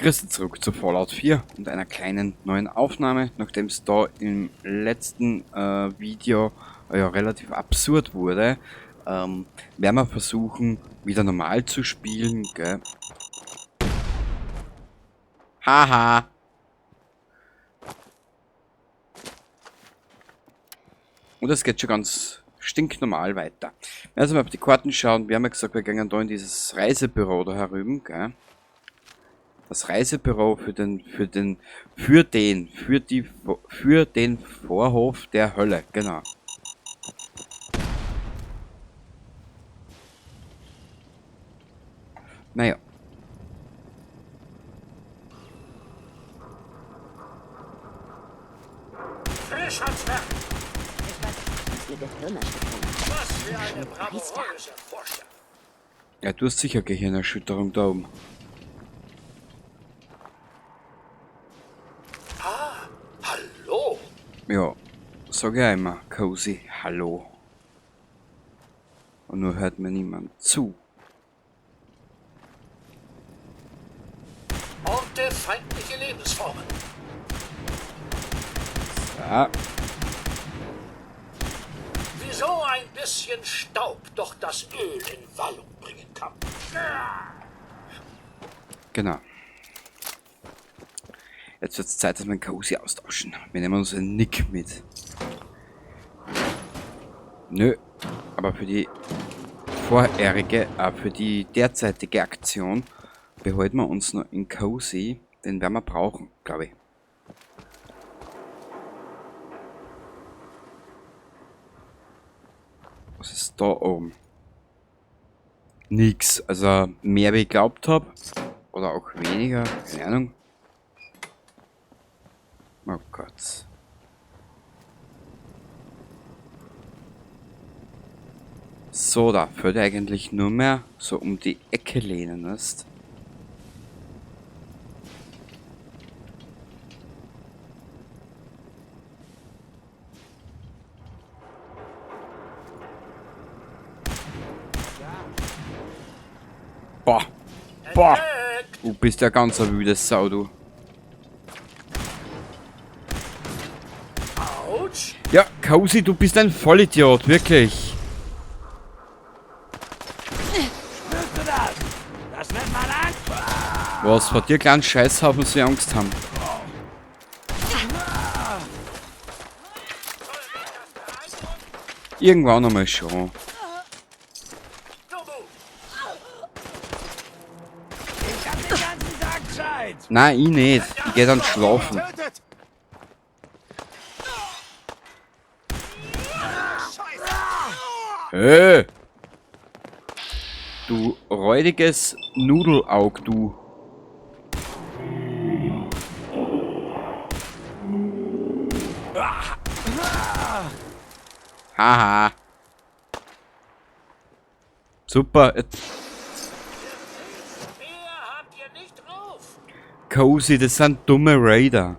Grüße zurück zu Fallout 4 und einer kleinen neuen Aufnahme, nachdem es da im letzten Video ja relativ absurd wurde, werden wir versuchen, wieder normal zu spielen, gell? Haha! Und es geht schon ganz stinknormal weiter. Also mal auf die Karten schauen. Wir haben ja gesagt, wir gehen da in dieses Reisebüro da herüben, gell? Das Reisebüro für den Vorhof der Hölle, genau. Naja. Was für eine bravouröse Vorstellung. Ja, du hast sicher Gehirnerschütterung da oben. Ah, hallo. Ja, sag ja immer, Cozy, hallo. Und nur hört mir niemand zu. Orte feindliche Lebensformen. So. Wieso ein bisschen Staub doch das Öl in Wallung bringen kann. Genau. Jetzt wird's Zeit, dass wir einen Cozy austauschen. Wir nehmen uns einen Nick mit. Nö, aber für die vorherige, für die derzeitige Aktion behalten wir uns noch in Cozy. Den werden wir brauchen, glaube ich. Was ist da oben? Nix. Also mehr wie ich geglaubt hab. Oder auch weniger. Keine Ahnung. Oh Gott. So, da würde eigentlich nur mehr so um die Ecke lehnen, weißt? Boah. Boah. Du bist ja ganz eine wüde Sau, du. Ja, Cozy, du bist ein Vollidiot, wirklich. Spürst du das? Das nennt man Angst. Was, vor dir kleinen Scheißhaufen sie Angst haben. Irgendwann einmal schon. Ich hab den ganzen Tag Zeit. Nein, ich nicht. Ich geh dann schlafen. Hey! Du räudiges Nudelaug, du. Haha. Super. Cozy, das sind dumme Raider.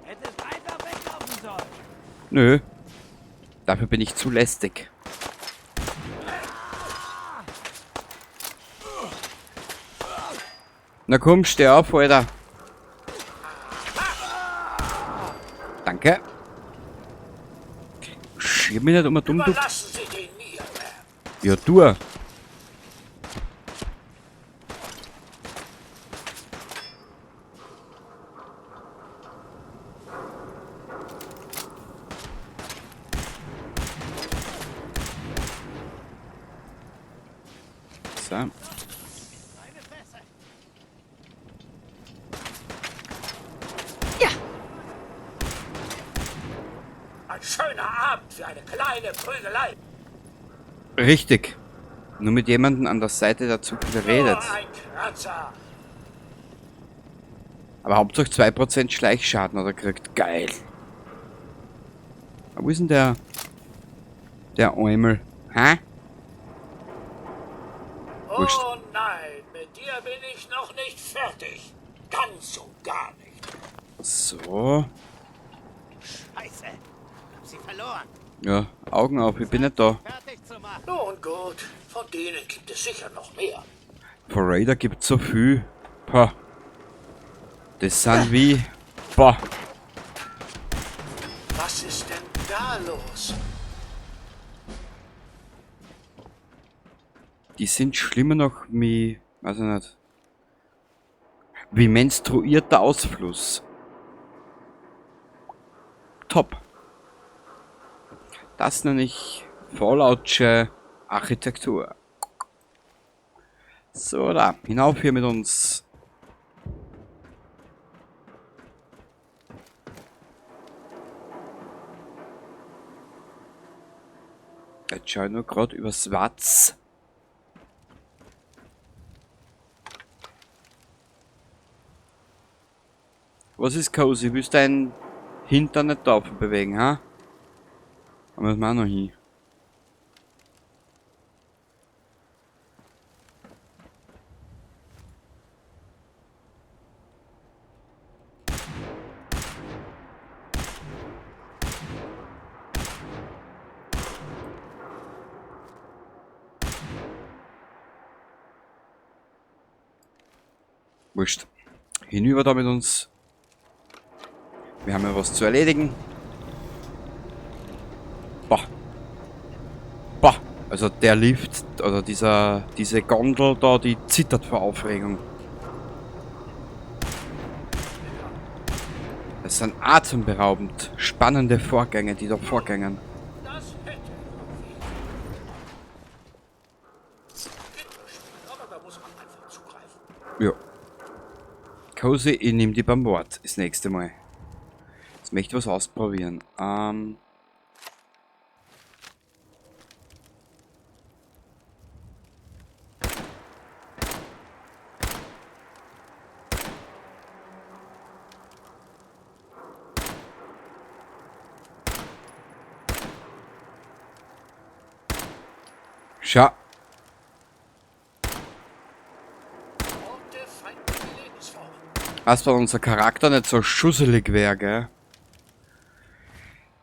Nö. Dafür bin ich zu lästig. Na komm, steh auf, Alter. Danke. Schieb mich nicht um dumm, du. Ja, du. So. Ja. Ein schöner Abend für eine kleine Prügelei. Richtig. Nur mit jemandem an der Seite, der zu viel redet. Ein Kratzer. Aber Hauptsache 2% Schleichschaden hat er gekriegt. Geil. Aber wo ist denn der? Der Eumel? Hä? Wurscht. Oh nein, mit dir bin ich noch nicht fertig. Ganz und gar nicht. So. Scheiße. Hab sie verloren. Ja, Augen auf, ich bin nicht da. Nun gut, von denen gibt es sicher noch mehr. Von Raider gibt's so viel. Pah. Das sind wie... Boah. Was ist denn da los? Die sind schlimmer noch wie... Weiß ich nicht. Wie menstruierter Ausfluss. Top. Das nenne ich Falloutsche Architektur. So, da. Hinauf hier mit uns. Jetzt schau ich nur grad übers Watz. Was ist Cozy? Willst du deinen Hintern nicht da bewegen, ha? Da müssen wir auch noch hin. Wurscht. Hinüber da mit uns. Wir haben ja was zu erledigen. Boah. Boah. Also der Lift, oder diese Gondel da, die zittert vor Aufregung. Das sind atemberaubend spannende Vorgänge, die da vorgängen. Ja. Cozy, ich nehm die beim Wort das nächste Mal. Jetzt möchte ich was ausprobieren. Schau. Was, wenn unser Charakter nicht so schusselig wäre, gell?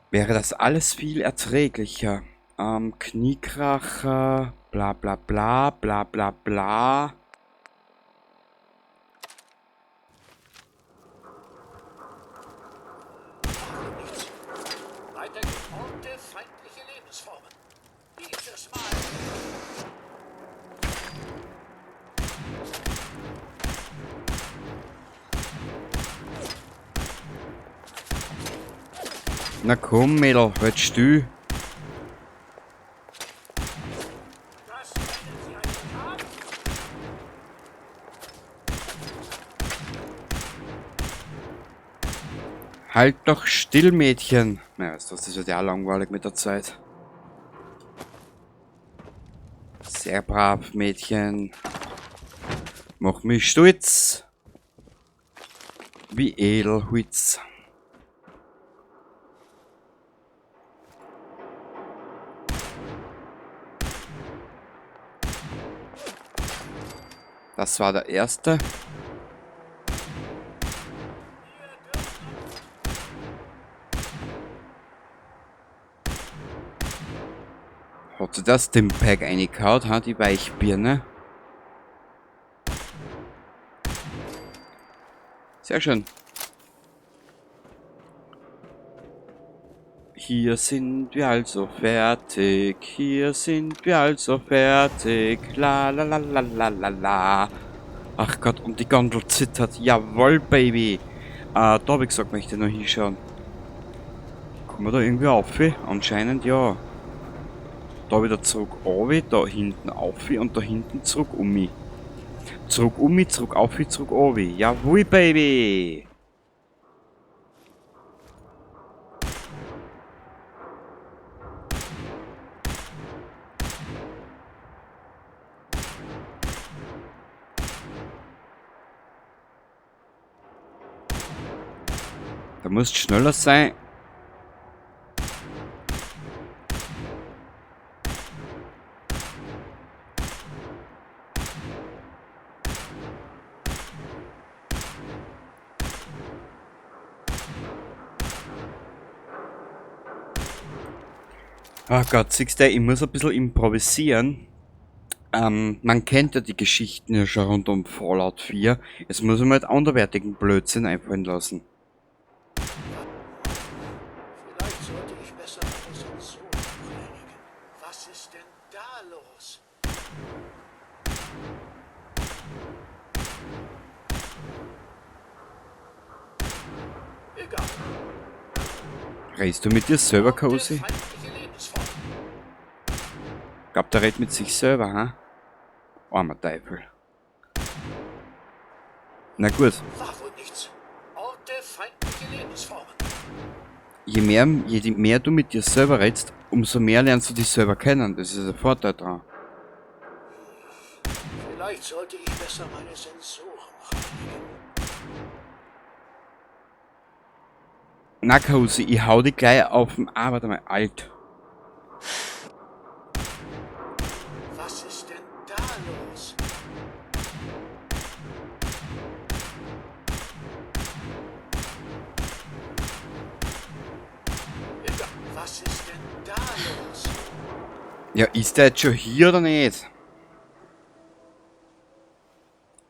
Wäre das alles viel erträglicher. Kniekracher, bla bla bla, bla bla bla. Na komm, Mädel, halt still. Halt doch still, Mädchen. Naja, das wird ja auch langweilig mit der Zeit. Sehr brav, Mädchen. Mach mich stolz. Wie Edelholz. Das war der erste. Hat sie das Stimpack reingehauen, ha, die Weichbirne? Sehr schön. Hier sind wir also fertig. Hier sind wir also fertig. La la la la la la la. Ach Gott, und die Gondel zittert. Jawohl, Baby. Da hab ich gesagt, möchte ich noch hinschauen. Kommen wir da irgendwie auf? Anscheinend ja. Da wieder zurück runter, da hinten auf und da hinten zurück um. Zurück um, zurück auf, zurück runter. Jawohl, Baby. Da musst du schneller sein. Ach Gott, siehst du, ich muss ein bisschen improvisieren. Man kennt ja die Geschichten ja schon rund um Fallout 4. Jetzt muss man halt anderwertigen Blödsinn einfallen lassen. Vielleicht sollte ich besser meine Sensoren reinigen. Was ist denn da los? Egal. Redest du mit dir selber, Cozy? Feindliche Lebensform. Glaub, der redet mit sich selber, ha? Armer Teufel. Na gut. War wohl nichts. Orte feindliche Lebensformen. Je mehr du mit dir selber redest, umso mehr lernst du dich selber kennen. Das ist der Vorteil dran. Vielleicht sollte ich besser meine Sensoren reinigen. Na, Cozy, ich hau dich gleich auf den... Ah, warte mal, alt. Was ist denn da los? Was ist denn da los? Ja, ist der jetzt schon hier oder nicht?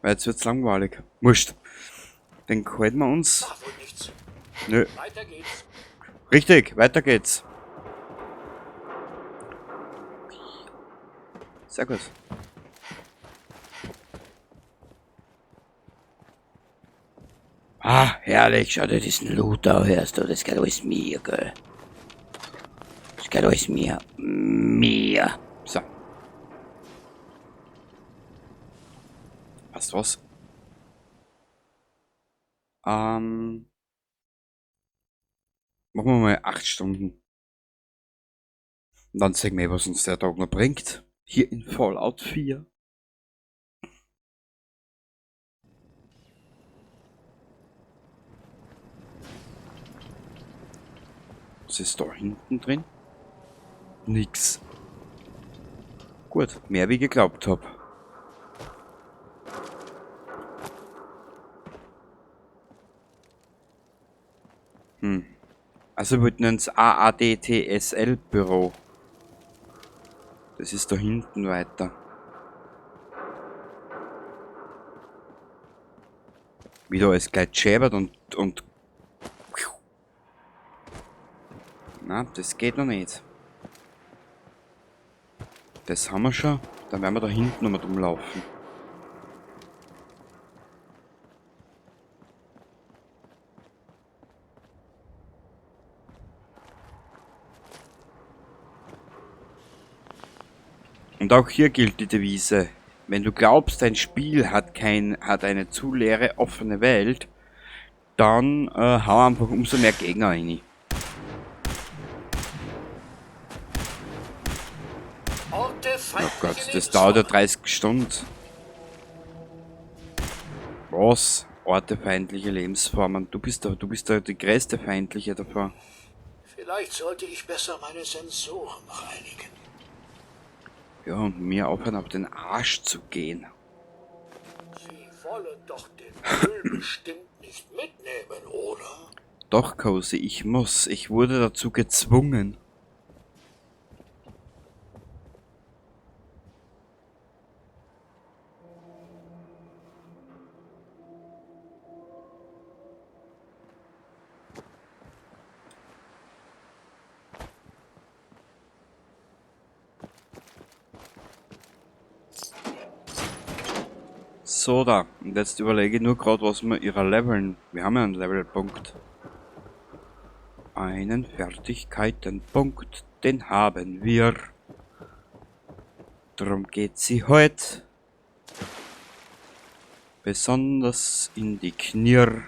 Weil jetzt wird's langweilig. Wurscht. Dann halten wir uns. War wohl nichts. Nö. Weiter geht's. Richtig, weiter geht's. Sehr gut. Ah, herrlich, schau dir diesen Loot da, hörst du, das geht alles mir, gell. Das geht alles mir. Mir. So. Weißt du was? Machen wir mal 8 Stunden. Und dann sehen wir, was uns der Tag noch bringt. Hier in Fallout 4. Was ist da hinten drin? Nix. Gut, mehr wie geglaubt hab. Also wir wollten ins AADTSL Büro. Das ist da hinten weiter. Wie da alles gleich schäbert und Na, das geht noch nicht. Das haben wir schon. Dann werden wir da hinten nochmal rumlaufen. Und auch hier gilt die Devise, wenn du glaubst, dein Spiel hat eine zu leere, offene Welt, dann hau einfach umso mehr Gegner rein. Oh Gott, das dauert ja 30 Stunden. Was? Orte feindliche Lebensformen. Du bist da die größte feindliche davor. Vielleicht sollte ich besser meine Sensoren reinigen. Ja, und mir aufhören, auf den Arsch zu gehen. Sie wollen doch den Müll bestimmt nicht mitnehmen, oder? Doch, Cozy, ich muss. Ich wurde dazu gezwungen. So da, und jetzt überlege ich nur grad, was wir ihrer leveln. Wir haben ja einen Levelpunkt. Einen Fertigkeitenpunkt, den haben wir. Drum geht sie heut. Besonders in die Knier.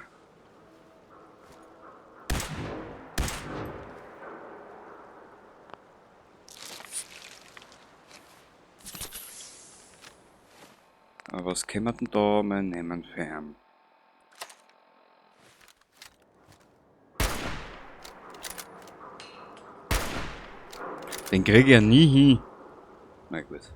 Aber was können wir denn da mal nehmen für ihn? Den krieg ich ja nie hin. Na gut.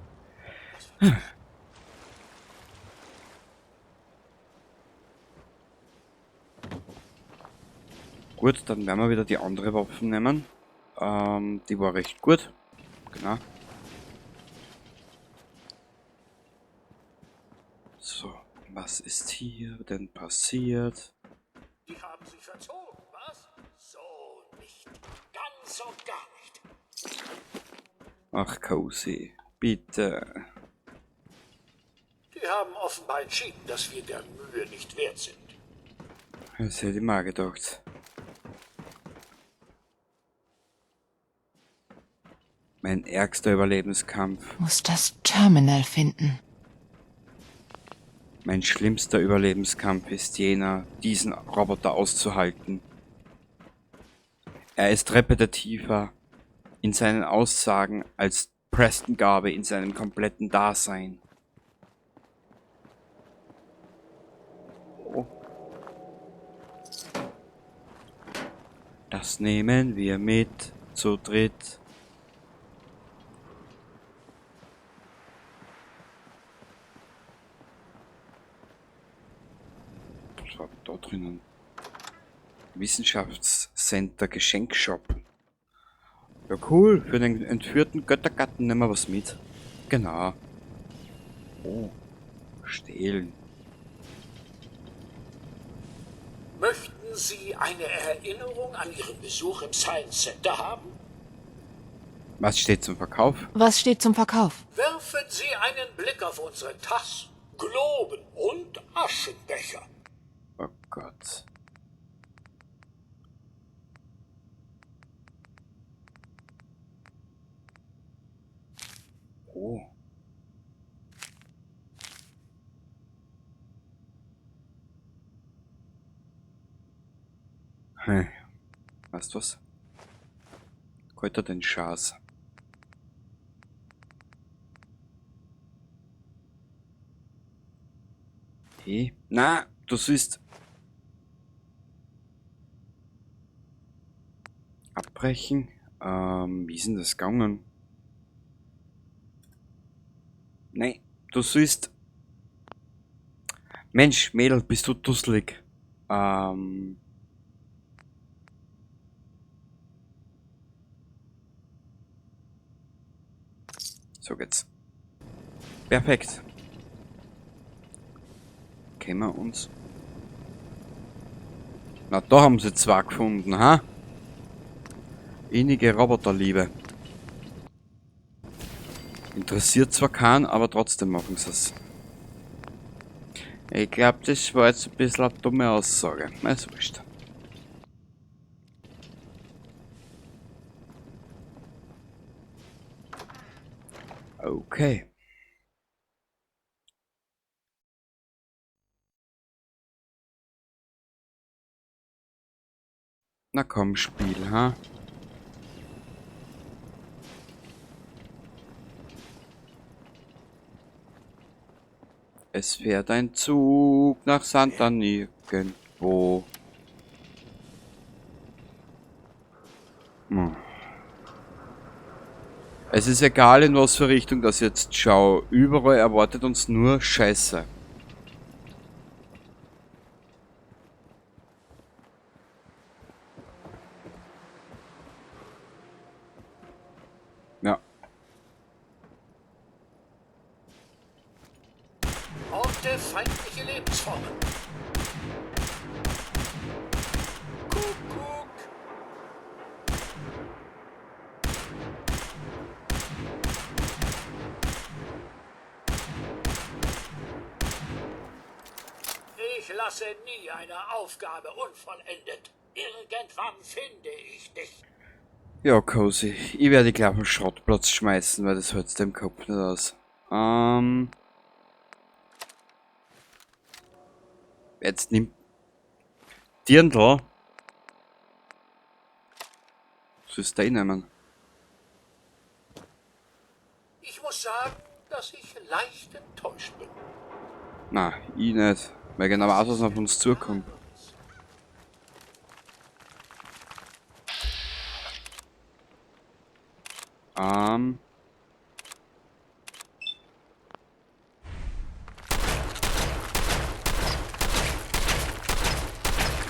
Gut, dann werden wir wieder die andere Waffe nehmen. Die war recht gut. Genau. So, was ist hier denn passiert? Die haben sich verzogen, was? So nicht. Ganz und gar nicht. Ach, Cozy, bitte. Die haben offenbar entschieden, dass wir der Mühe nicht wert sind. Das hätte ich mir auch gedacht. Mein ärgster Überlebenskampf. Muss das Terminal finden. Mein schlimmster Überlebenskampf ist jener, diesen Roboter auszuhalten. Er ist repetitiver in seinen Aussagen als Preston Garvey in seinem kompletten Dasein. Oh. Das nehmen wir mit zu dritt. Was war da drinnen? Wissenschaftscenter Geschenkshop. Ja cool, für den entführten Göttergatten nehmen wir was mit. Genau. Oh, stehlen. Möchten Sie eine Erinnerung an Ihren Besuch im Science Center haben? Was steht zum Verkauf? Was steht zum Verkauf? Werfen Sie einen Blick auf unsere Tassen, Globen und Aschenbecher. Oh Gott. Oh. Hey. Weißt du was? Kräuter den Schaß. Hey. Na, du siehst. Abbrechen. Wie ist denn das gegangen? Nein, du siehst. Mensch, Mädel, bist du dusselig. So geht's. Perfekt. Kennen wir uns. Na, da haben sie zwei gefunden, ha? Innige Roboterliebe. Interessiert zwar keinen, aber trotzdem machen sie es. Ich glaub, das war jetzt ein bisschen eine dumme Aussage. Na, ist wurscht. Okay. Na komm, Spiel, ha? Es fährt ein Zug nach Santa nirgendwo. Es ist egal, in was für Richtung das jetzt schau. Überall erwartet uns nur Scheiße. Ja. Orte feindliche Lebensformen. Kuckuck. Ich lasse nie eine Aufgabe unvollendet. Irgendwann finde ich dich. Ja, Cozy, ich werde gleich auf den Schrottplatz schmeißen, weil das hält's dem Kopf nicht aus. Jetzt nimm Dirndl. Sollst du nehmen? Ich muss sagen, dass ich leicht enttäuscht bin. Na, ich nicht. Weil genau weiß, was auf uns zukommt.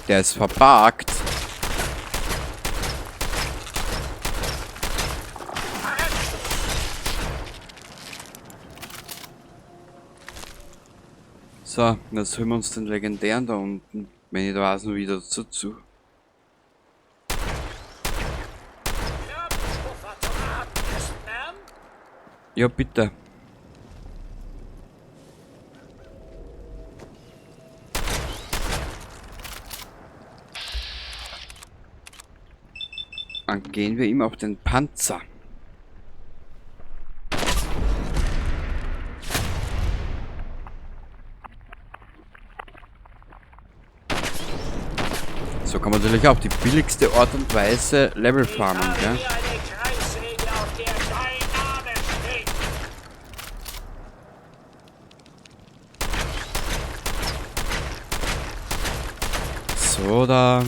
Der ist verparkt. So, jetzt holen wir uns den legendären da unten. Wenn ich da weiß, noch wieder dazu. Ja, bitte. Dann gehen wir ihm auf den Panzer. So kann man natürlich auch die billigste Art und Weise Level farmen, gell? So, da.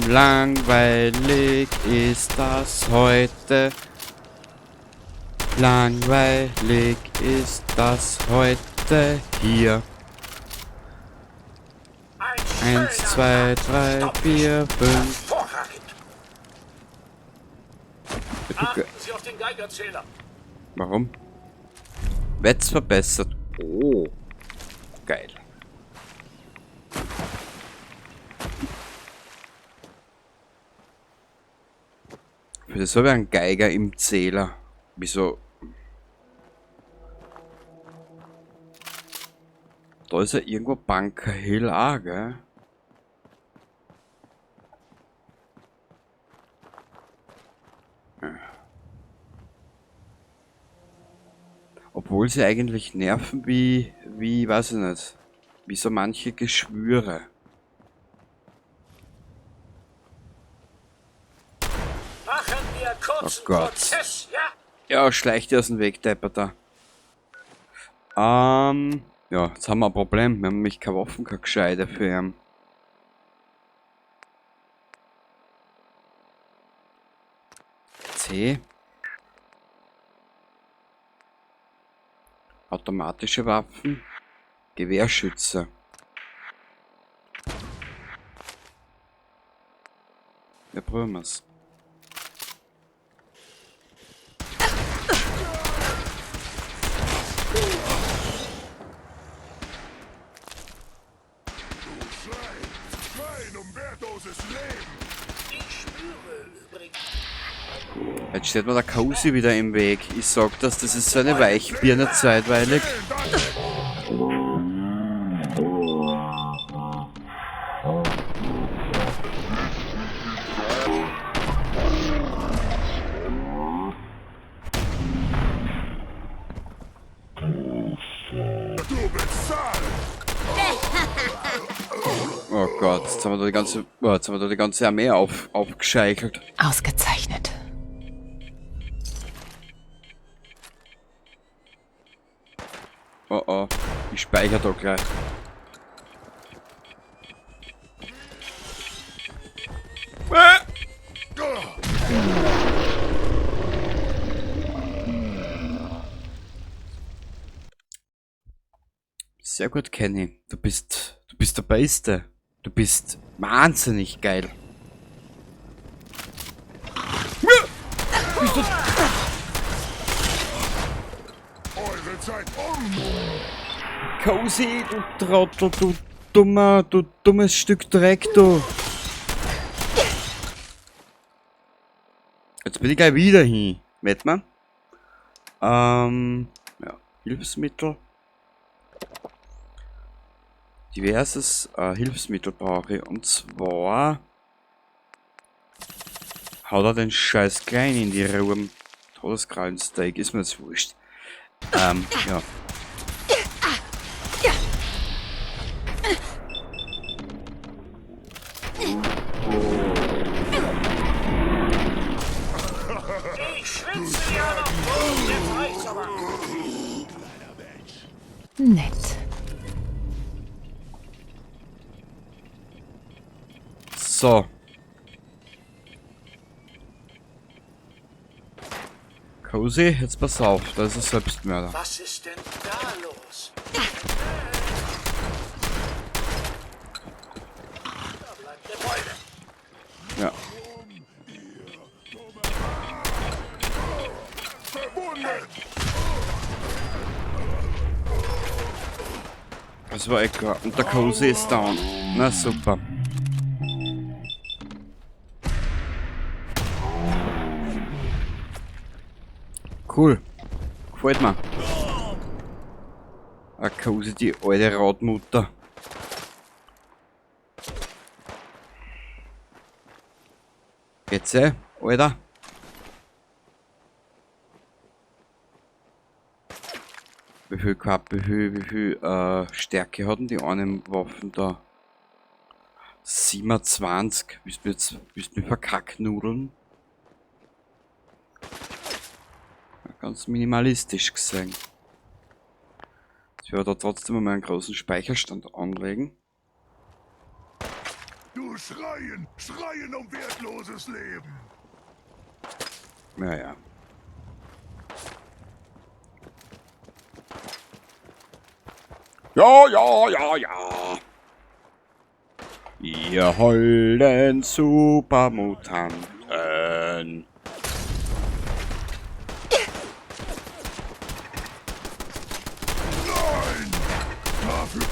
Langweilig ist das heute. Langweilig ist das heute hier. 1, 2, 3, 4, 5. Warum? Wetz verbessert. Oh. Geil. Für das habe ich einen Geiger im Zähler. Wieso? Da ist ja irgendwo Bunker Hill auch, gell? Obwohl sie eigentlich nerven wie, weiß ich nicht, wie so manche Geschwüre. Machen wir kurzen Oh Gott. Prozess, ja? Ja, schleicht dir aus dem Weg, Depperter. Ja, jetzt haben wir ein Problem. Wir haben nämlich keine Waffen, keine gescheite für ihn. C. Automatische Waffen. Gewehrschütze. Ja, probieren wir's. Jetzt steht mir der Cozy wieder im Weg. Ich sag das, das ist so eine Weichbirne zeitweilig. Oh Gott, jetzt haben wir da die ganze, oh, jetzt haben wir da die ganze Armee aufgescheichelt. Ausgezeichnet. Oh oh, ich speichere da gleich. Sehr gut, Kenny. Du bist der Beste. Du bist wahnsinnig geil. Bist du Eure Zeit um! Cozy, du Trottel, du dummer, du dummes Stück Dreck, du. Jetzt bin ich gleich wieder hin. Wett man? Ja, Hilfsmittel. Diverses Hilfsmittel brauche ich. Und zwar haut er den scheiß Klein in die Ruhe. Todeskrallensteak, ist mir jetzt wurscht. Ja. Ich schwitze ja noch. Oh, jetzt reicht's aber. Nett. So. Cozy, jetzt pass auf, da ist ein Selbstmörder. Was ist denn da los? Da bleibt der Beule. Ja. Verwundet! Das war eh klar. Und der Cozy ist down. Na super. Cool. Gefällt mir. A Cozy, die alte Radmutter. Geht's eh, Alter? Wie viel Kapp, wie viel Stärke hatten die einen Waffen da? 27. Willst du jetzt, willst du mich verkacknudeln? Ja, ganz minimalistisch gesehen. Ich werde da trotzdem mal einen großen Speicherstand anlegen. Du schreien, schreien um wertloses Leben. Naja. Ja, ja, ja, ja. Ihr holden Supermutanten. Nein! Dafür...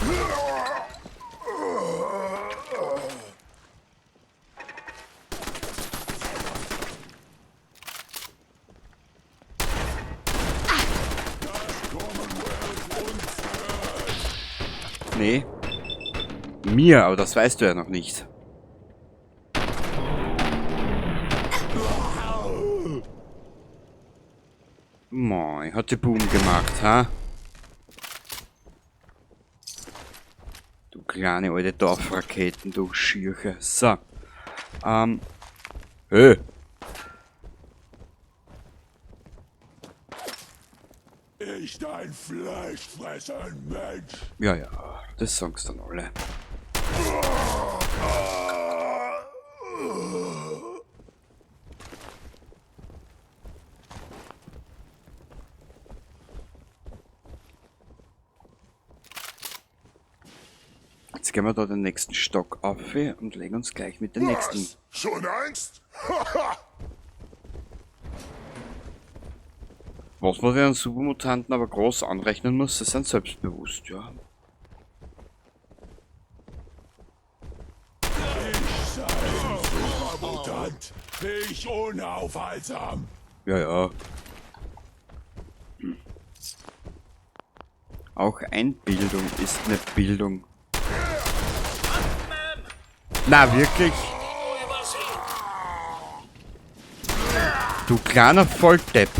Nee. Mir, aber das weißt du ja noch nicht. Moin, hat die Boom gemacht, ha? Du kleine alte Dorfraketen, du Schürche. So. Hey. Ich dein Fleisch fressen, Mensch. Ja, ja, das sagen's dann alle. Jetzt gehen wir da den nächsten Stock auf und legen uns gleich mit dem nächsten. Was? Schon Angst? Was man den Supermutanten aber groß anrechnen muss, das sind selbstbewusst, ja. Ich sei ein Supermutant. Ich unaufhaltsam. Ja, ja. Auch Einbildung ist eine Bildung. Na, wirklich? Du kleiner Volldepp.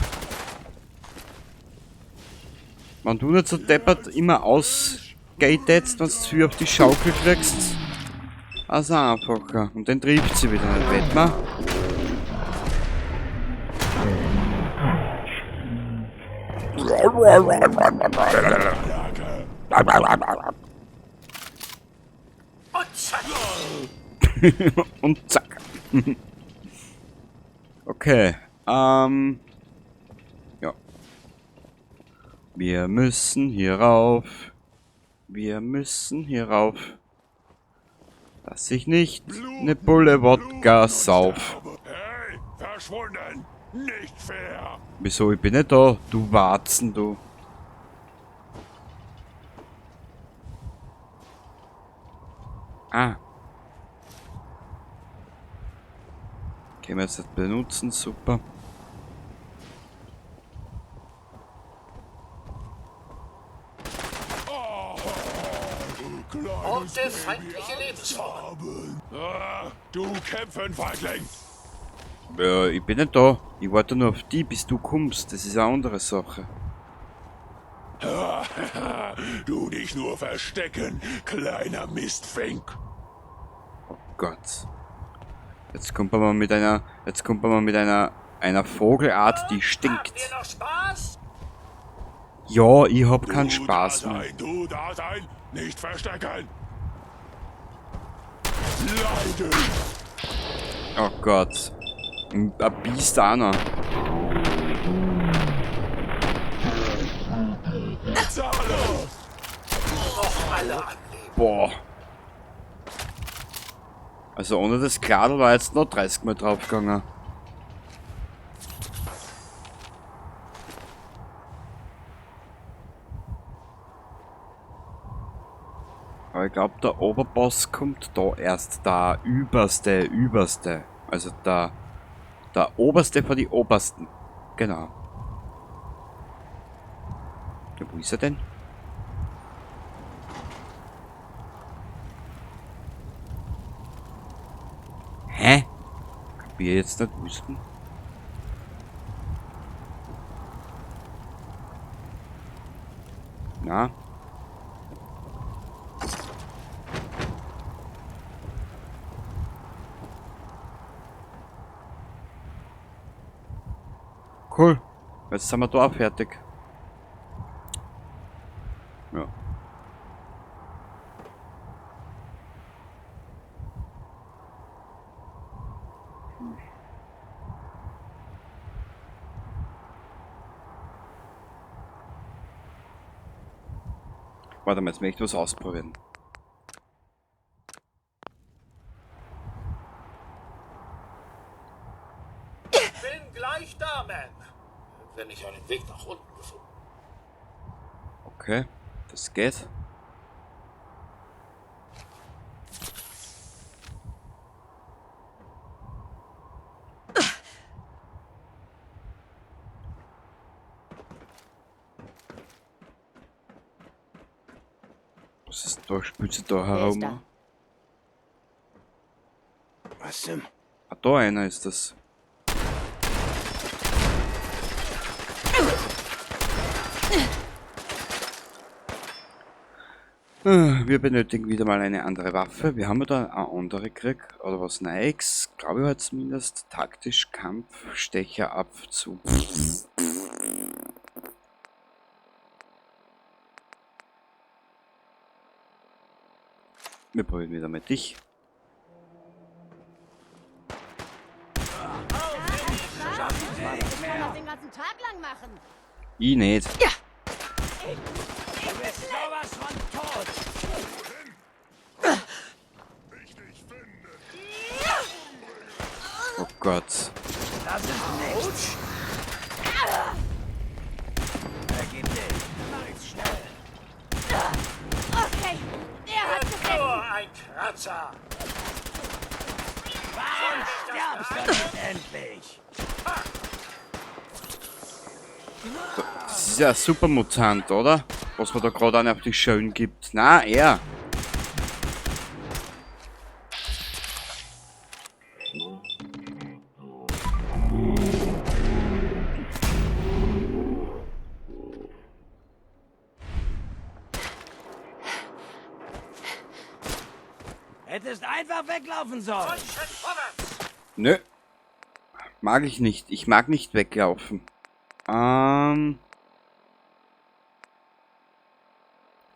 Wenn du nicht so deppert immer ausgehtest, wenn du zu viel auf die Schaukel kriegst. Also einfacher. Und den trifft sie wieder nicht, wett mal. Und zack. Und zack. Okay. Ja. Wir müssen hier rauf. Wir müssen hier rauf. Dass ich nicht ne Bulle Wodka sauf. Hey, verschwunden! Nicht fair! Wieso? Ich bin nicht da. Du Warzen, du. Ah. Können wir jetzt nicht benutzen, super. Orte feindliche Lebensformen. Ah, du kämpfen, Feigling! Ja, ich bin nicht da. Ich warte nur auf die, bis du kommst. Das ist eine andere Sache. Du dich nur verstecken, kleiner Mistfink. Oh Gott. Jetzt kommt man mal mit einer, jetzt kommt man mal mit einer, einer Vogelart, die stinkt. Haben wir noch Spaß? Ja, ich hab keinen Du Spaß da mehr. sein, du da sein, nicht verstecken. Leiden. Oh Gott. Ein Biest auch noch. Zahle. Noch alle am Leben. Boah. Also ohne das Kladel war jetzt noch 30 Mal draufgegangen. Aber ich glaube, der Oberboss kommt da erst da. Überste. Also der Oberste von die Obersten. Genau. Ja, wo ist er denn? Hä? Kapier jetzt nicht wüssten. Na? Cool. Jetzt sind wir da auch fertig. Ja. Warte mal, jetzt möchte ich was ausprobieren. Bin gleich da, Ma'am. Wenn ich einen Weg nach unten gefunden. Okay, das geht. Was ist da? Spült sie da herum? Da? Was zum... Ah, da einer ist das. Wir benötigen wieder mal eine andere Waffe. Wir haben ja da eine andere gekriegt. Oder was Neues. Glaube ich halt zumindest. Taktisch Kampf, Stecher ab zu. Wir probieren wieder mit dich. Ich kann das den ganzen Tag lang machen. Ich nicht. Ja. Du bist sowas von tot. Oh Gott. Das ist nichts. Ergib dich. Mach ich's schnell. Okay, er hat gesessen. Nur ein Kratzer. Warum stirbst du nicht endlich? Das ist ja ein Supermutant, oder? Was man da gerade einen auf die Schön gibt. Na, er. Hättest einfach weglaufen sollen. Nö. Mag ich nicht. Ich mag nicht weglaufen.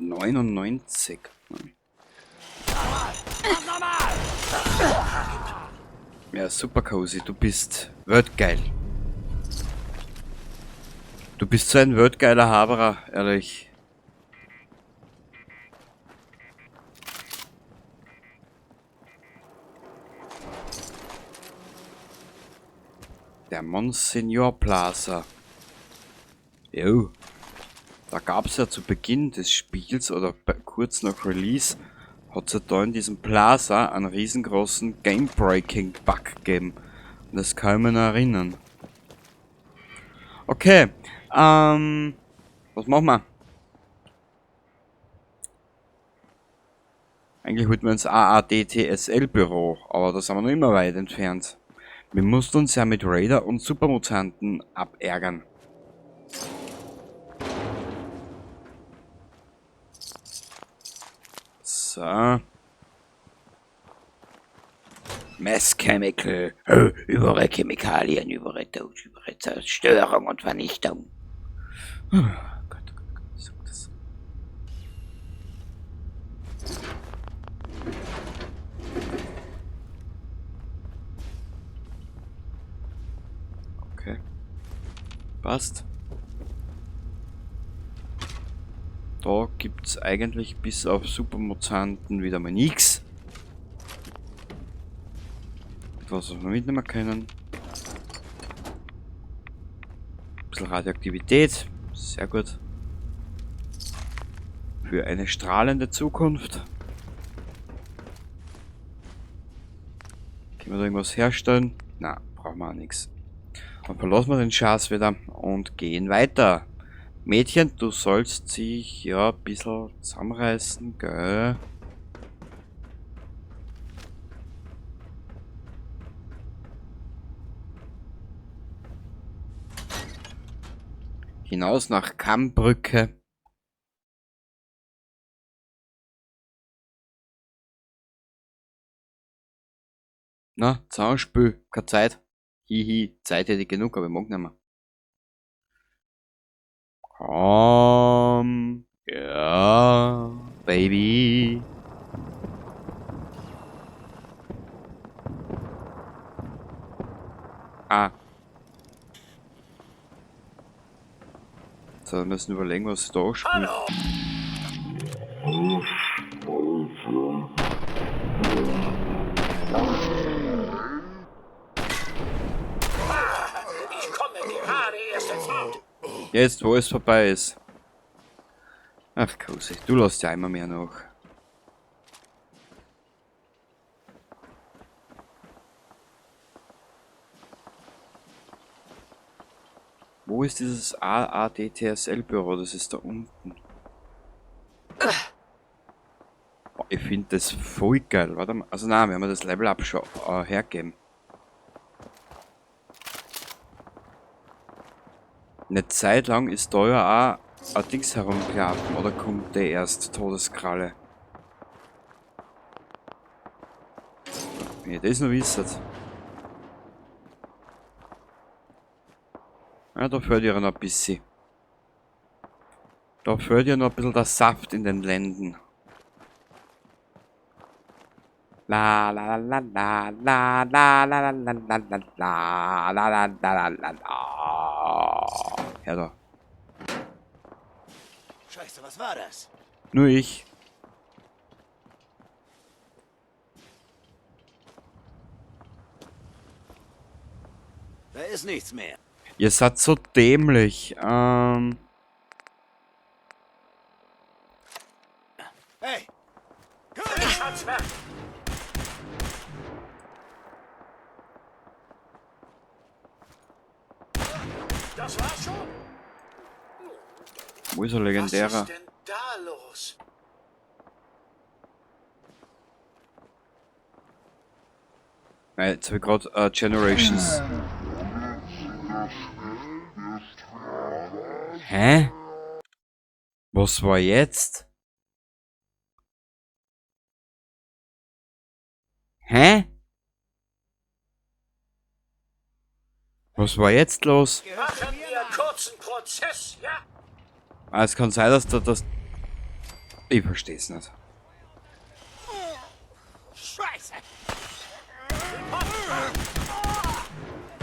99. Ja, super cozy. Du bist wortgeil. Du bist so ein wortgeiler Haberer, ehrlich. Der Monsignor Plaza. Jo. Da gab's ja zu Beginn des Spiels oder kurz nach Release, hat's ja da in diesem Plaza einen riesengroßen Game-Breaking-Bug gegeben. Und das kann ich mir noch erinnern. Okay, was machen wir? Eigentlich wollten wir ins AADTSL-Büro, aber da sind wir noch immer weit entfernt. Wir mussten uns ja mit Raider und Supermutanten abärgern. So. Mass Chemical. Überall Chemikalien, überall Tod, überall Zerstörung und Vernichtung. Oh Gott, oh Gott, oh Gott, sag das. Okay. Passt. Da gibt's eigentlich bis auf Supermutanten wieder mal nix. Etwas, was wir mitnehmen können. Ein bisschen Radioaktivität. Sehr gut. Für eine strahlende Zukunft. Können wir da irgendwas herstellen? Na, brauchen wir auch nichts. Dann verlassen wir den Schatz wieder und gehen weiter. Mädchen, du sollst dich ja ein bisschen zusammenreißen, gell? Hinaus nach Kammbrücke. Na, Zaunspül, keine Zeit. Hihi, Zeit hätte ich genug, aber ich mag nicht mehr. Komm, ja, Baby. Ah. So, wir müssen überlegen, was da spielt. Hallo! Ich komme gerade erst in Fahrt. Jetzt, wo es vorbei ist. Ach, Cosi, du lässt ja immer mehr nach. Wo ist dieses AADTSL-Büro? Das ist da unten. Boah, ich finde das voll geil. Warte mal. Also nein, wir haben ja das Level Up schon hergegeben. Eine Zeit lang ist da ja auch ein Dings herumgelaufen, oder kommt der erst Todeskralle? Wenn ihr das noch wisst. Ja, da fehlt ihr noch ein bisschen. Da fehlt ihr noch ein bisschen der Saft in den Lenden. La la la la la la la la la la la la la la la la la. Her da. Scheiße, was war das? Nur ich. Da ist nichts mehr. Ihr seid so dämlich. Hey! Schatzwerk! Das war's schon? Wo ist er legendärer? Was ist denn da los? Nein, jetzt hab ich grad Generations. Hä? Was war jetzt? Hä? Was war jetzt los? Machen wir einen kurzen Prozess, ja? Ah, es kann sein, dass da das... Ich versteh's nicht. Scheiße!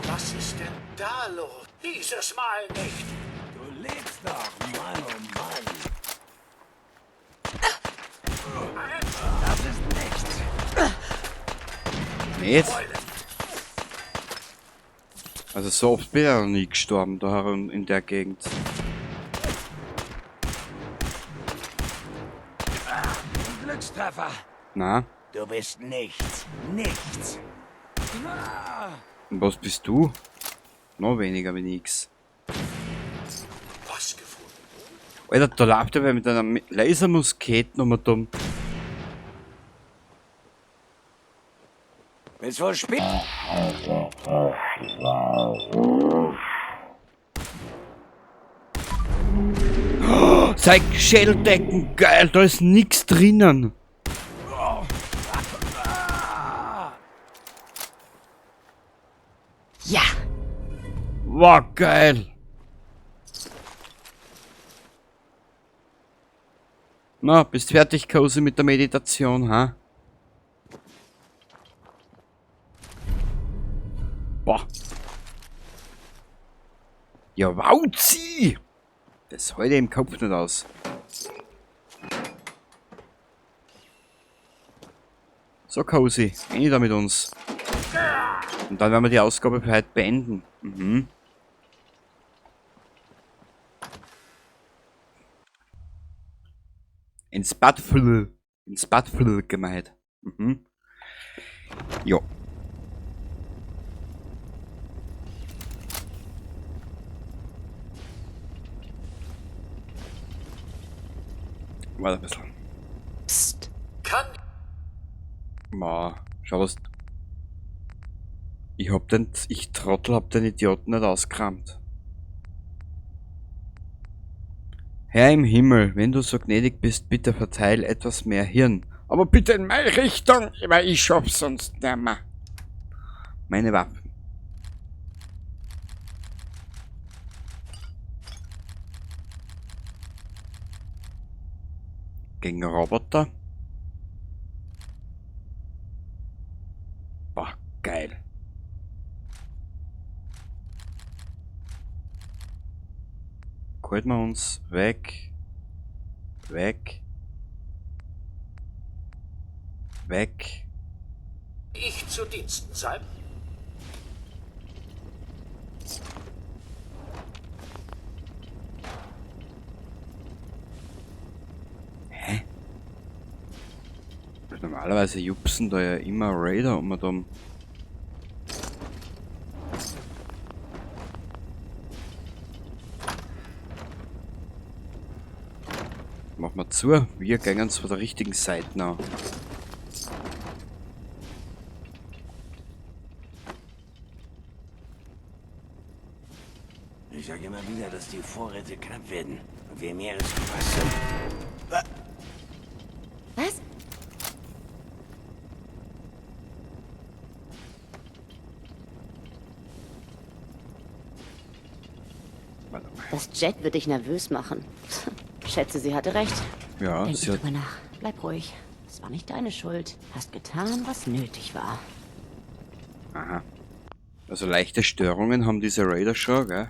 Was ist denn da los? Dieses Mal nicht. Du lebst noch, Mann, oh Mann. Das ist nichts. Nicht? Also so oft bin ich noch nie gestorben da herum in der Gegend. Ein Glückstreffer. Na? Du bist nichts. Nichts. Und was bist du? Noch weniger wie nix. Was gefunden? Alter, da läuft der mit einer Lasermuskete nochmal dumm. Willst wohl spielen? Zeig Schädeldecken, geil, da ist nix drinnen. Ja. Wow, geil. Na, bist fertig, Cosi, mit der Meditation, ha? Boah. Ja, wauzi! Das halte ich im Kopf nicht aus. So, Cosi, rein da mit uns. Und dann werden wir die Ausgabe für heute beenden. Mhm. Ins Bad gemeint. Mhm. Jo. Warte ein bisschen. Psst. Kann Ma, schau was. Ich hab den, ich Trottel hab den Idioten nicht ausgekramt. Herr im Himmel, wenn du so gnädig bist, bitte verteil etwas mehr Hirn. Aber bitte in meine Richtung, weil ich schaff's sonst nicht mehr. Meine Waffen. Gegen Roboter. Boah, geil. Halten wir uns weg. Weg. Weg. ich zu Diensten sein? Hä? Normalerweise jupsen da ja immer Raider um und um. Machen wir zu. Wir gehen von der richtigen Seite an. Ich sage immer wieder, dass die Vorräte knapp werden und wir mehr als gefasst sind. Was? Warte mal. Das Jet wird dich nervös machen. Schätze, sie hatte recht. Ja, Denk sie nicht hat drüber nach. Bleib ruhig. Es war nicht deine Schuld. Hast getan, was nötig war. Aha. Also leichte Störungen haben diese Raider schon, gell?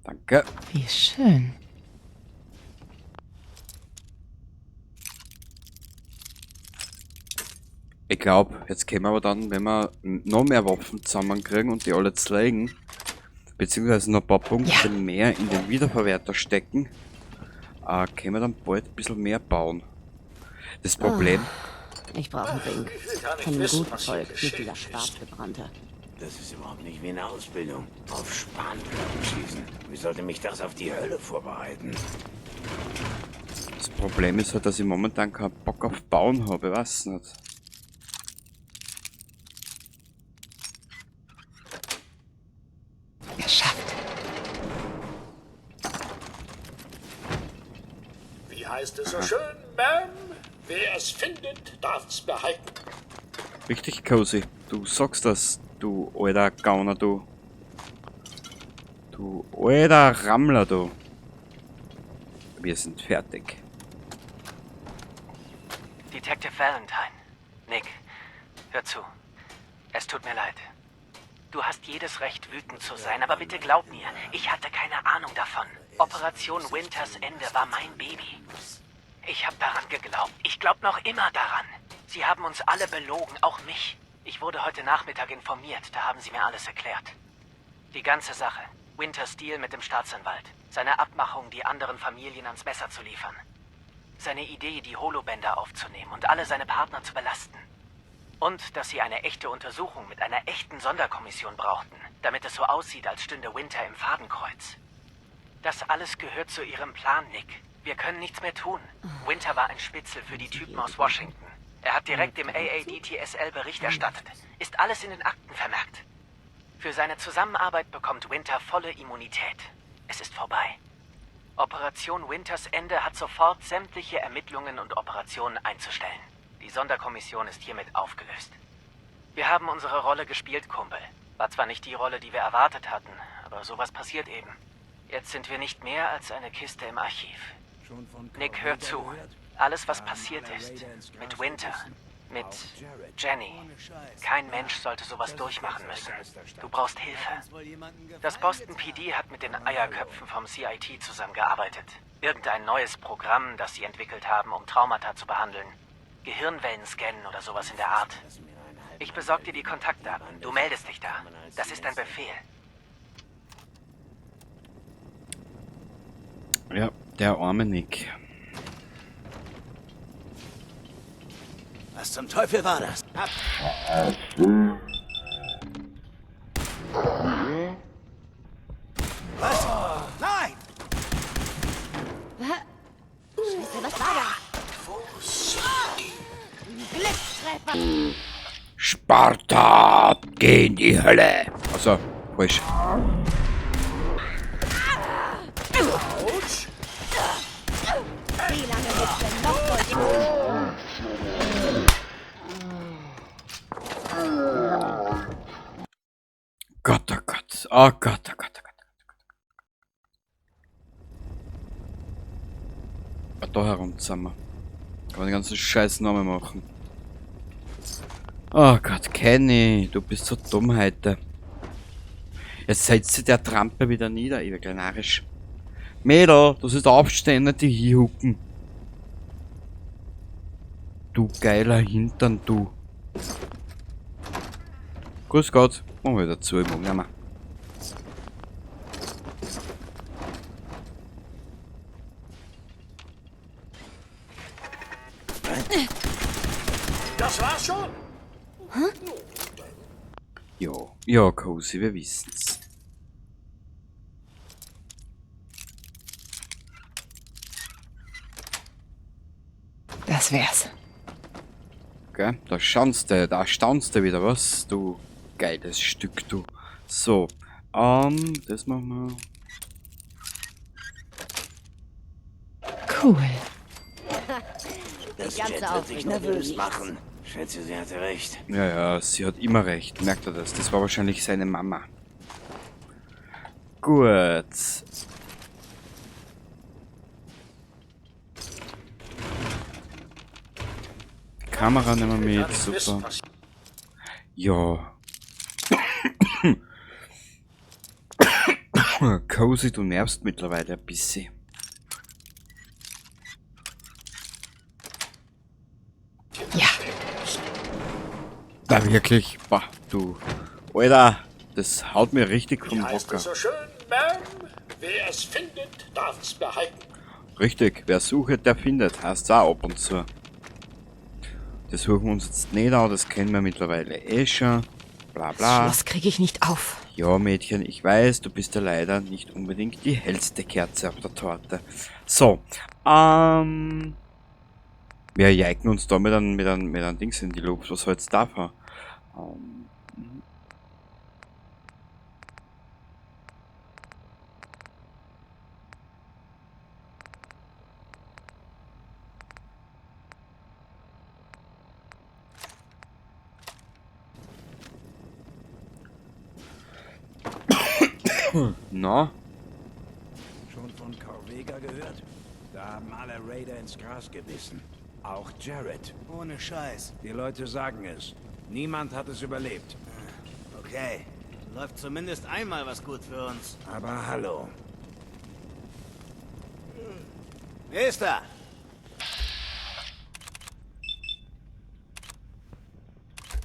Danke. Wie schön. Ich glaube, jetzt können wir aber dann, wenn wir noch mehr Waffen zusammenkriegen und die alle zerlegen, beziehungsweise noch ein paar Punkte Ja. mehr in den Wiederverwerter stecken, können wir dann bald ein bisschen mehr bauen. Das Problem, Ich brauche einen Drink. Ich will gar nicht Von dem wissen, guten was hier Volk, nicht geschehen dieser ist. Schwarzgebrannte. Das ist überhaupt nicht wie eine Ausbildung. Auf Spanplatten schießen. Wie sollte mich das auf die Hölle vorbereiten? das Problem ist halt, dass ich momentan keinen Bock auf Bauen habe, ich weiß nicht. Geschafft. Wie heißt es so schön, Ma'am? Wer es findet, darf's behalten. Richtig, Cozy. Du sagst das, du alter Gauner, du. Du alter Rammler, du. Wir sind fertig. Detective Valentine. Nick, hör zu. Es tut mir leid. Du hast jedes Recht, wütend zu sein, aber bitte glaub mir, ich hatte keine Ahnung davon. Operation Winters Ende war mein Baby. Ich habe daran geglaubt. Ich glaube noch immer daran. Sie haben uns alle belogen, auch mich. Ich wurde heute Nachmittag informiert, da haben sie mir alles erklärt. Die ganze Sache. Winters Deal mit dem Staatsanwalt. Seine Abmachung, die anderen Familien ans Messer zu liefern. Seine Idee, die Holobänder aufzunehmen und alle seine Partner zu belasten. Und dass sie eine echte Untersuchung mit einer echten Sonderkommission brauchten, damit es so aussieht, als stünde Winter im Fadenkreuz. Das alles gehört zu ihrem Plan, Nick. Wir können nichts mehr tun. Winter war ein Spitzel für die Typen aus Washington. Er hat direkt dem AADTSL Bericht erstattet. Ist alles in den Akten vermerkt. Für seine Zusammenarbeit bekommt Winter volle Immunität. Es ist vorbei. Operation Winters Ende hat sofort sämtliche Ermittlungen und Operationen einzustellen. Die Sonderkommission ist hiermit aufgelöst. Wir haben unsere Rolle gespielt, Kumpel. War zwar nicht die Rolle, die wir erwartet hatten, aber sowas passiert eben. Jetzt sind wir nicht mehr als eine Kiste im Archiv. Nick, hör zu. Alles, was passiert ist, mit Winter, mit Jenny. Kein Mensch sollte sowas durchmachen müssen. Du brauchst Hilfe. Das Boston PD hat mit den Eierköpfen vom CIT zusammengearbeitet. Irgendein neues Programm, das sie entwickelt haben, um Traumata zu behandeln. Gehirnwellen scannen oder sowas in der Art. Ich besorg dir die Kontaktdaten. Du meldest dich da. Das ist ein Befehl. Ja, der arme Nick. Was zum Teufel war das? Ab! Was? Nein! Was war das? Glückstreffer. Sparta, geh in die Hölle. Also, falsch. Wie lange wird's denn noch solche... Gott, oh Gott, oh Gott, oh Gott, oh Gott. Ah, da herum zusammen. Kann man den ganzen Scheiß nochmal machen. Oh Gott, Kenny, du bist so dumm heute. Jetzt setzt sich der Trampe wieder nieder, ich bin narrisch. Mädel, das ist aufstehen, nicht die hinhucken. Du geiler Hintern, du. Grüß Gott, machen wir wieder zu, ich mag nicht mehr. Das war's schon. Ja, ja, Cozy, wir wissen's. Das wär's. Okay, da schaust du, da staunst du wieder, was? Du geiles Stück, du. So, das machen wir. Cool. Das Die ganze Jet wird sich Aufregung wegen nervös nichts. machen. Schätze, sie hatte recht. Ja, ja, sie hat immer recht. Merkt er das? Das war wahrscheinlich seine Mama. Gut. Die Kamera nehmen wir mit, super. Ja. Cozy, du nervst mittlerweile ein bisschen. Ja. Na wirklich, bah, du. Alter, das haut mir richtig vom Wie heißt Hocker. es so schön, Ma'am? Wer es findet, darf es behalten. Richtig, wer sucht, der findet, heißt auch ab und zu. Das suchen wir uns jetzt nicht an, das kennen wir mittlerweile eh schon. Bla bla. Das Schloss kriege ich nicht auf. Ja, Mädchen, ich weiß, du bist ja leider nicht unbedingt die hellste Kerze auf der Torte. So, wir jeigen uns da mit einem Dings in die Luft. Was soll's davon? Na? Schon von Corvega gehört? Da haben alle Raider ins Gras gebissen. Auch Jared. Ohne Scheiß. Die Leute sagen es. Niemand hat es überlebt. Okay. Läuft zumindest einmal was gut für uns. Aber hallo. Wer ist da?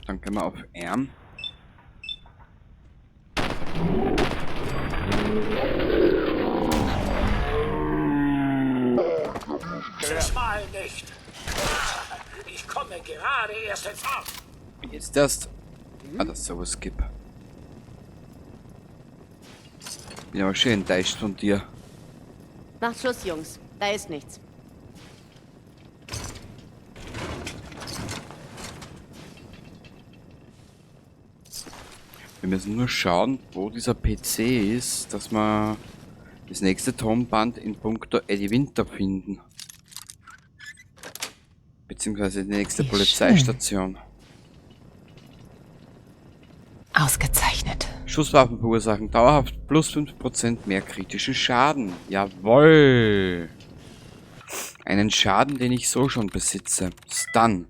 Dann können wir auf M. Dieses Mal nicht. Ich komme gerade erst in Fahrt. Jetzt erst. Ah, dass es sowas gibt. Bin aber schön enttäuscht von dir. Macht Schluss, Jungs. Da ist nichts. Wir müssen nur schauen, wo dieser PC ist, dass wir das nächste Tonband in puncto Eddie Winter finden. Beziehungsweise die nächste Wie schön. Polizeistation. Ausgezeichnet. Schusswaffen verursachen dauerhaft plus 5% mehr kritischen Schaden. Jawoll! Einen Schaden, den ich so schon besitze. Stun.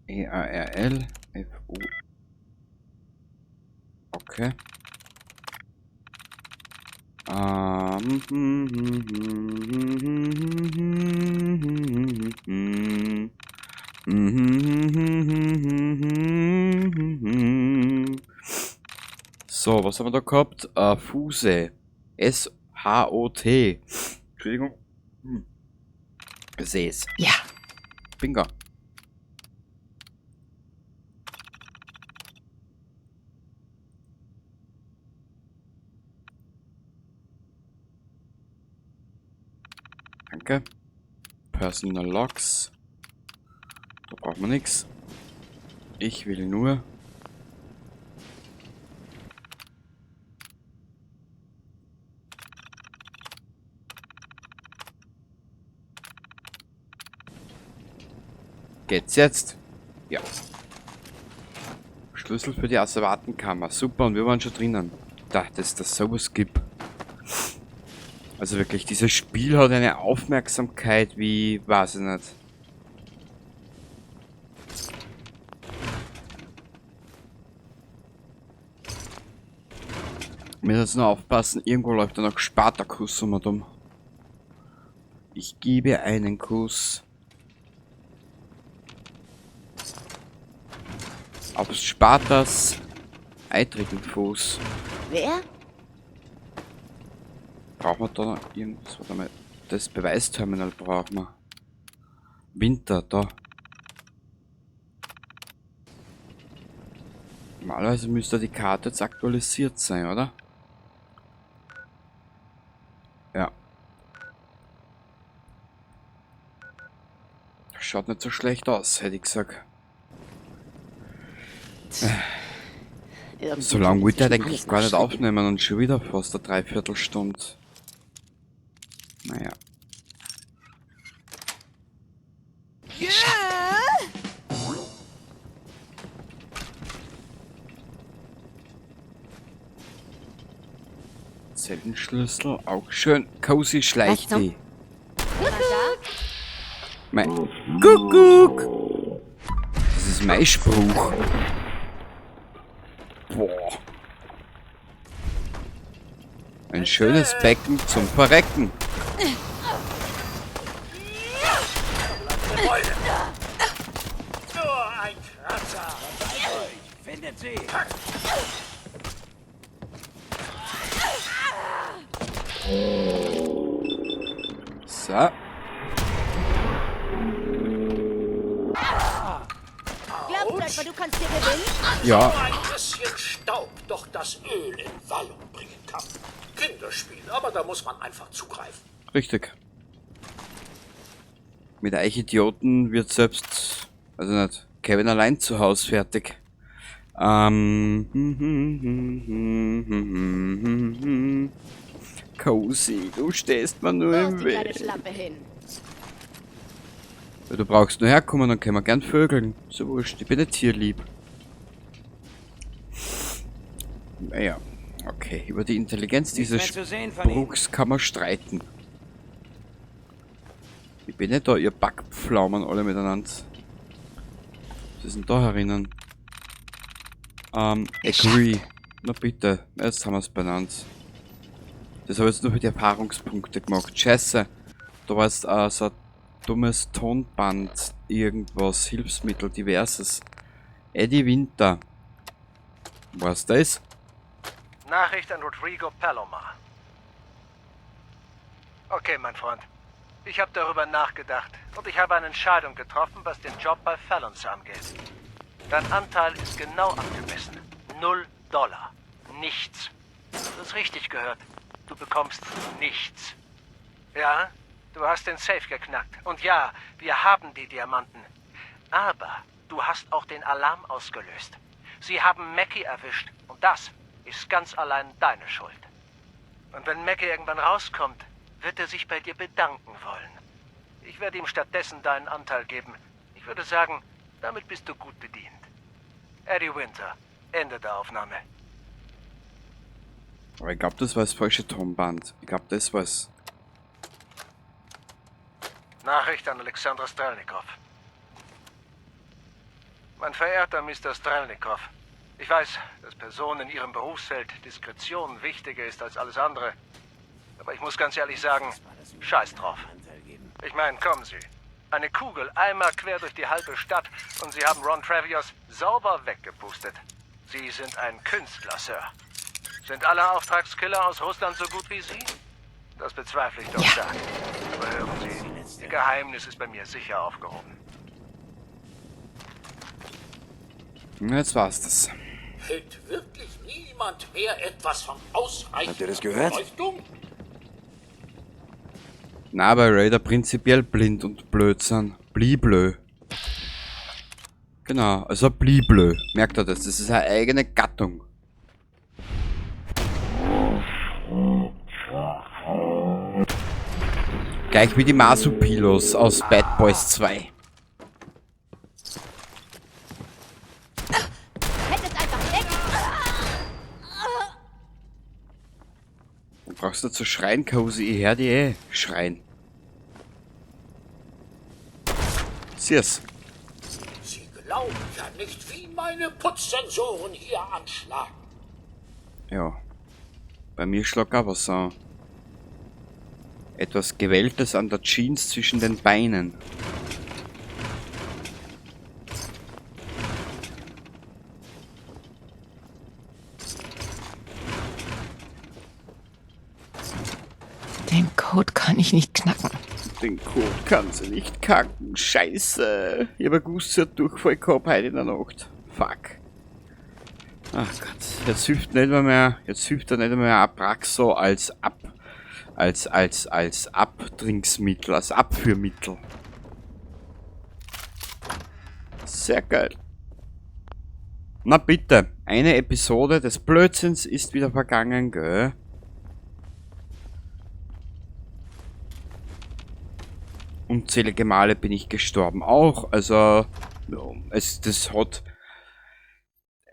E A R L F U. Okay. So, was haben wir da gehabt? Fuse. S H O T. Entschuldigung. Seh's. Ja. Bingo. Danke. Personal Logs. Da braucht man nichts. Ich will nur... Geht's jetzt? Ja. Schlüssel für die Asservatenkammer. Super, und wir waren schon drinnen. Da, dass das sowas gibt. Also wirklich, dieses Spiel hat eine Aufmerksamkeit wie, weiß ich nicht. Wir müssen jetzt nur aufpassen, irgendwo läuft da noch Spartakus um und um. Ich gebe einen Kuss. Auf Spartas eitrigen Fuß. Wer? Brauchen wir da noch irgendwas? Warte mal. Das Beweisterminal brauchen wir. Winter, da. Normalerweise müsste die Karte jetzt aktualisiert sein, oder? Ja. Schaut nicht so schlecht aus, hätte ich gesagt. Irgendwie So lange wollte ich tut sich eigentlich alles gar nicht nach Schrecken. aufnehmen und schon wieder fast eine Dreiviertelstunde. Naja. Zellenschlüssel, auch schön. Cozy schleicht zum- die. Mein Kuckuck! Das ist mein Spruch. Boah. Ein schönes Becken zum Verrecken. Nur ein Kratzer. Findet sie! So. Glaubst du etwa, du kannst hier gewinnen? Ja, Ein bisschen Staub doch das Öl in Wallung bringen kann. Kinderspiel, aber da muss man einfach zugreifen. richtig. Mit euch Idioten wird selbst, also nicht, Kevin allein zu Hause fertig. Cozy, du stehst mir nur Wo im ist die kleine Weg. Schlampe hin? Ja, du brauchst nur herkommen, dann können wir gern vögeln. So wurscht, ich bin nicht tierlieb. Naja, okay. Über die Intelligenz Nichts dieses mehr zu sehen von ihnen. Spruchs kann man streiten. Ich bin nicht da, ihr Backpflaumen alle miteinander. Was ist denn da herinnen? Agree. Na bitte, jetzt haben wir's benannt. Das habe ich jetzt nur für die Erfahrungspunkte gemacht. Scheiße. Da war jetzt so ein dummes Tonband, irgendwas, Hilfsmittel, diverses. Eddie Winter. Was das? Nachricht an Rodrigo Palomar. Okay, mein Freund. Ich habe darüber nachgedacht und ich habe eine Entscheidung getroffen, was den Job bei Fallons angeht. Dein Anteil ist genau angemessen. 0 Dollar. Nichts. Du hast richtig gehört. Du bekommst nichts. Ja, du hast den Safe geknackt. Und ja, wir haben die Diamanten. Aber du hast auch den Alarm ausgelöst. Sie haben Mackie erwischt. Und das ist ganz allein deine Schuld. Und wenn Mackie irgendwann rauskommt, wird er sich bei dir bedanken wollen. Ich werde ihm stattdessen deinen Anteil geben. Ich würde sagen, damit bist du gut bedient. Eddie Winter, Ende der Aufnahme. Aber ich glaube, das war das falsche Tonband. Ich glaube, das war's. Nachricht an Alexander Strelnikow. Mein verehrter Mr. Strelnikow, ich weiß, dass Personen in Ihrem Berufsfeld Diskretion wichtiger ist als alles andere. Aber ich muss ganz ehrlich sagen, scheiß drauf. Anteil geben. Ich meine, kommen Sie. Eine Kugel einmal quer durch die halbe Stadt und Sie haben Ron Travios sauber weggepustet. Sie sind ein Künstler, Sir. Sind alle Auftragskiller aus Russland so gut wie Sie? Das bezweifle ich doch Ja. stark. Aber hören Sie, Ihr Geheimnis ist bei mir sicher aufgehoben. Na, jetzt war's das. Hält wirklich niemand mehr etwas von ausreichender Habt ihr das gehört? Beleuchtung? Na, weil Raider prinzipiell blind und blöd sind. Bliblö. Genau, also Bliblö. Merkt ihr das? Das ist eine eigene Gattung. Gleich wie die Marsupilos aus Bad Boys 2. Dann brauchst du zu schreien, Cozy. Ich hör die eh schreien. Sieh's. Sie glauben ja nicht, wie meine Putzsensoren hier anschlagen. Ja. Bei mir schlag auch was an. Etwas Gewelltes an der Jeans zwischen den Beinen. Den Code kann ich nicht knacken. Den Code kann sie nicht kacken. Scheiße. Ich hab gewusst, sie hat Durchfall gehabt heute in der Nacht. Fuck. Ach Gott. Jetzt hilft nicht mehr, jetzt hilft er nicht mehr Abraxo als als Abtrinksmittel, als Abführmittel. Sehr geil. Na bitte, eine Episode des Blödsinns ist wieder vergangen, gell? Unzählige Male bin ich gestorben auch, also, ja, es, das hat,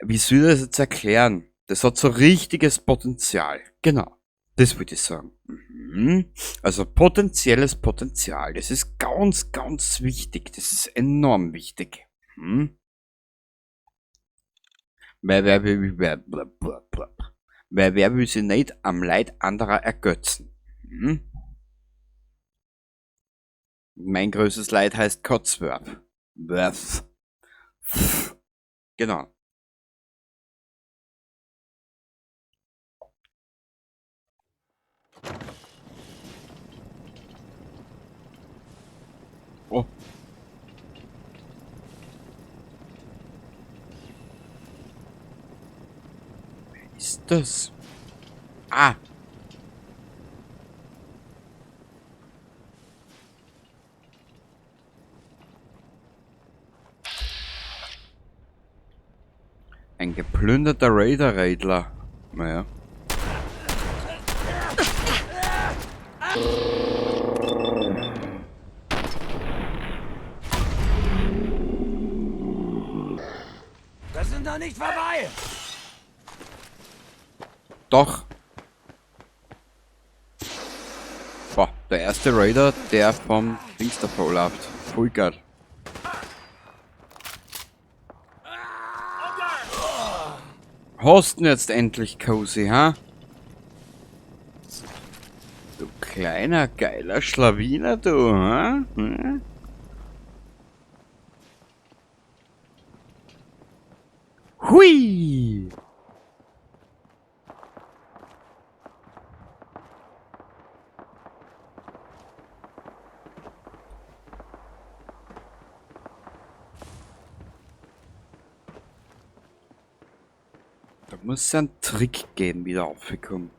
wie soll ich das jetzt erklären? Das hat so richtiges Potenzial, genau, das würde ich sagen. Mhm. Also potenzielles Potenzial, das ist ganz, ganz wichtig, das ist enorm wichtig. Mhm. Wer will sich nicht am Leid anderer ergötzen? Mhm. Mein größtes Leid heißt Codsworth. Worth. Genau. Oh. Wer ist das? Ah. Ein geplünderter Raider-Raidler. Naja. Das sind noch nicht vorbei! Doch. Boah, der erste Raider, der vom Dings davor läuft. Voll geil. Hast du jetzt endlich, Cozy, ha? Du kleiner, geiler Schlawiner, du, ha? Hm? Hui! Da muss es einen Trick geben, wieder aufgekommen.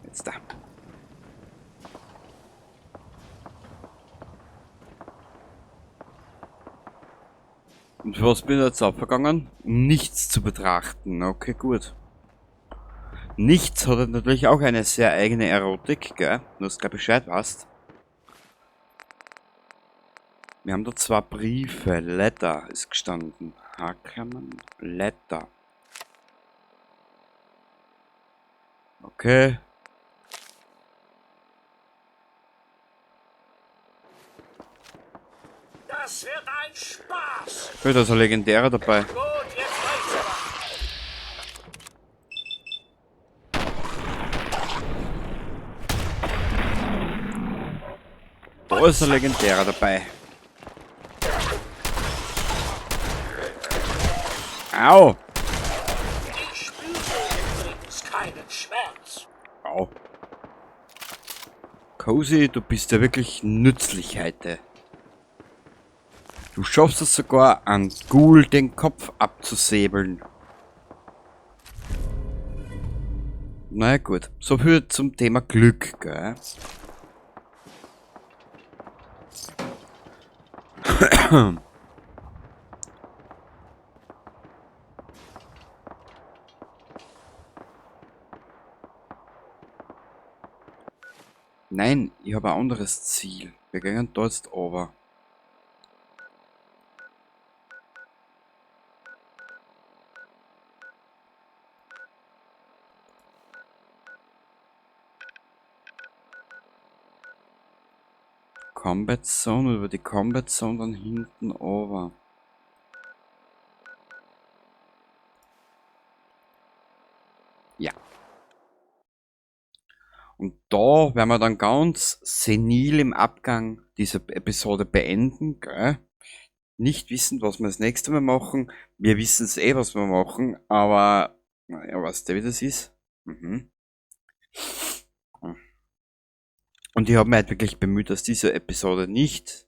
Jetzt da. Und für was bin ich jetzt aufgegangen? Um nichts zu betrachten. Okay, gut. Nichts hat natürlich auch eine sehr eigene Erotik, gell? Nur dass du Bescheid weißt. Wir haben da zwei Briefe. Letter ist gestanden. Hackklammern. Letter. Okay. Das wird ein Spaß. Gut, da ist ein legendärer dabei. Gut, jetzt reicht's aber. Da ist ein legendärer dabei. Au! Ich spüre übrigens keinen Schmerz. Au. Cozy, du bist ja wirklich nützlich heute. Du schaffst es sogar, an Ghoul den Kopf abzusäbeln. Na ja, gut. So viel zum Thema Glück, gell? Nein, ich habe ein anderes Ziel. Wir gehen da jetzt runter. Combat Zone, über die Combat Zone dann hinten over. Ja. Und da werden wir dann ganz senil im Abgang dieser Episode beenden, gell? Nicht wissen, was wir das nächste Mal machen. Wir wissen es eh, was wir machen, aber naja, weißt du, wie das ist? Mhm. Und ich habe mich halt wirklich bemüht, dass diese Episode nicht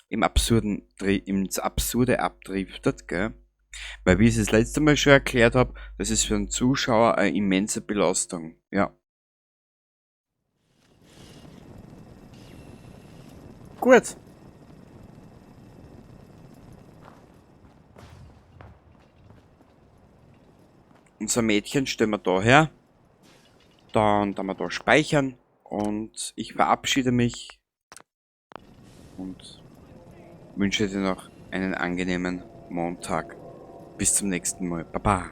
ins Absurde abdriftet, gell? Weil, wie ich es das letzte Mal schon erklärt habe, das ist für den Zuschauer eine immense Belastung. Ja. Gut. Unser Mädchen stellen wir da her. Dann tun wir da speichern. Und ich verabschiede mich und wünsche dir noch einen angenehmen Montag. Bis zum nächsten Mal. Baba.